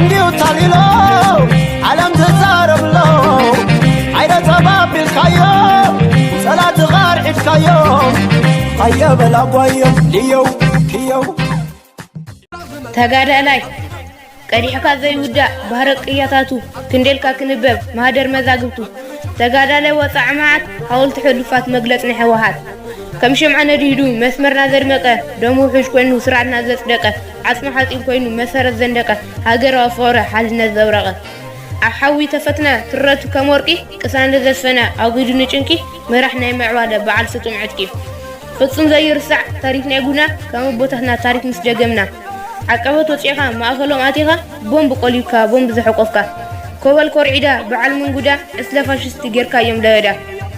እንዲሁ ታሊሎ ዓለም ትዛረብሎ፣ ዓይነ ጠባብ ኢልካዮ፣ ጸላትኻ ኣርዒድካዮ፣ ኣየ በል ኣጓዮም ልየው ክየው። ተጋዳላይ ቀዲሕካ ዘይውዳእ ባህረ ቅያታቱ፣ ክንደልካ ክንበብ ማህደር መዛግብቱ። ተጋዳላይ ወፃዕ መዓት፣ ሓወልቲ ሕሉፋት መግለጽ ናይ ህወሓት። ከም ሽምዓ ነዲዱ መስመርና ዘድመቀ፣ ደሙ ውሑጅ ኮይኑ ስርዓትና ዘጽደቀ፣ ዓጽሙ ሓፂን ኮይኑ መሰረት ዘንደቀ፣ ሃገራዊ ፍቕሪ ሓልነት ዘብረቐ። ኣብ ሓዊ ተፈትነ ትረቱ ከም ወርቂ፣ ቅሳነት ዘስፈነ ኣጒዱ ንጭንቂ፣ መራሕ ናይ ምዕባለ በዓል ስጡም ዕጥቂ። ፍጹም ዘይርሳዕ ታሪክ ናይ ጉና፣ ከም ኣቦታትና ታሪክ ምስ ደገምና። ዓቀበት ወፂዕኻ ማእኸሎም ኣቲኻ፣ ቦምብ ቆሊብካ ቦምብ ዘሕቆፍካ። ኮበል ኮርዒዳ በዓል ምንጉዳ፣ ዕስለ ፋሽስቲ ጌርካዮም ለበዳ።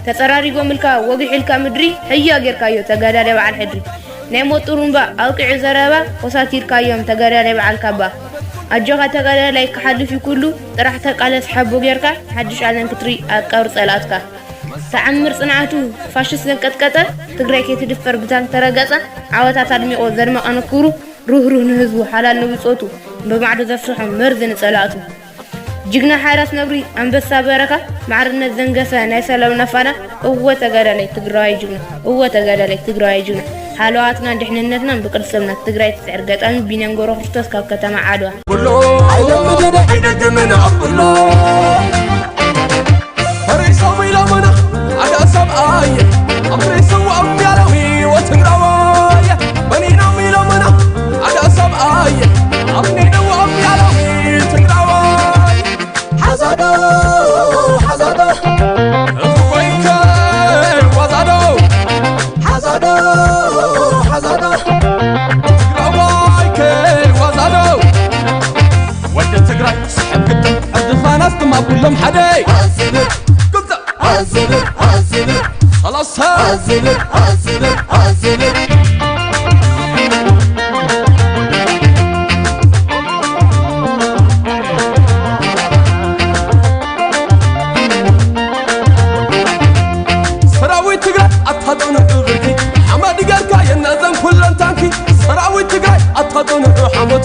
ተፀራሪጎምልካ ወጊሕልካ ምድሪ፣ ሕያ ጌርካዮ ተጋዳላይ በዓል ሕድሪ። ናይ ሞት ጥሩምባ ኣውቂዑ ዘረባ፣ ኮሳቲርካዮም ተጋዳላይ በዓል ካባ። ኣጆኻ ተጋዳላይ ክሓልፍ እዩ ኩሉ፣ ጥራሕ ተቃለስ ሓቦ ጌርካ፣ ሓድሽ ዓለም ክትርኢ ኣቃሩ ፀላእትካ። ተዓምር ጽንዓቱ ፋሽስት ዘንቀጥቀጠ፣ ትግራይ ከይትድፈር ብታንክ ተረገጸ፣ ዓወታት ኣድሚቖ ዘድመቐ ንክብሩ፣ ሩህሩህ ንህዝቡ ሓላል ንብጾቱ፣ ብማዕዶ ዘፍስሖ መርዚ ንጸላእቱ። ጅግና ሓራስ ነብሪ ኣንበሳ በረኻ፣ ማዕርነት ዘንገሰ ናይ ሰላምና ፋና፣ እወ ተጋዳላይ ትግራዋይ ጅግና፣ እወ ተጋዳላይ ትግራዋይ ጅግና፣ ሃለዋትናን ድሕንነትናን ብቅልጽምና ትግራይ ትስዕር ገጣሚ ቢንያም ገብረክርስቶስ ካብ ከተማ ዓድዋ። ኣይደግምን ኣብሎ ፈሪሶም ኢሎምና ሓደ ሰብኣይ ኣብ ዘይስውኦም ያለዊ ወትግራዋይ በኒኖም ኢሎምና ሓደ ሰብኣይ ኣብ ነይደዎም ያለዊ ትግራዋይ ሓዛዶ ሓዛዶ እፍ ኮይንከ ዋዛዶ ሓዛዶ ሓዛዶ ትግራዋይ ከዋዛዶ ወዲ ትግራይ ስሕብ ግጥም ዕርድኻናስ ድማ ኩሎም ሓደ ኣዝብር ግልጽ ኣዝብር ኣዝብር ሰላሳ ኣዝብር ኣዝብር ኣዝብር ሰራዊት ትግራይ ኣታ ጽኑዕ ብርኪ ሓመድ ገርካ የናዘን ኩለን ታንኪ ሰራዊት ትግራይ ኣታ ጽኑዕ ሓሞት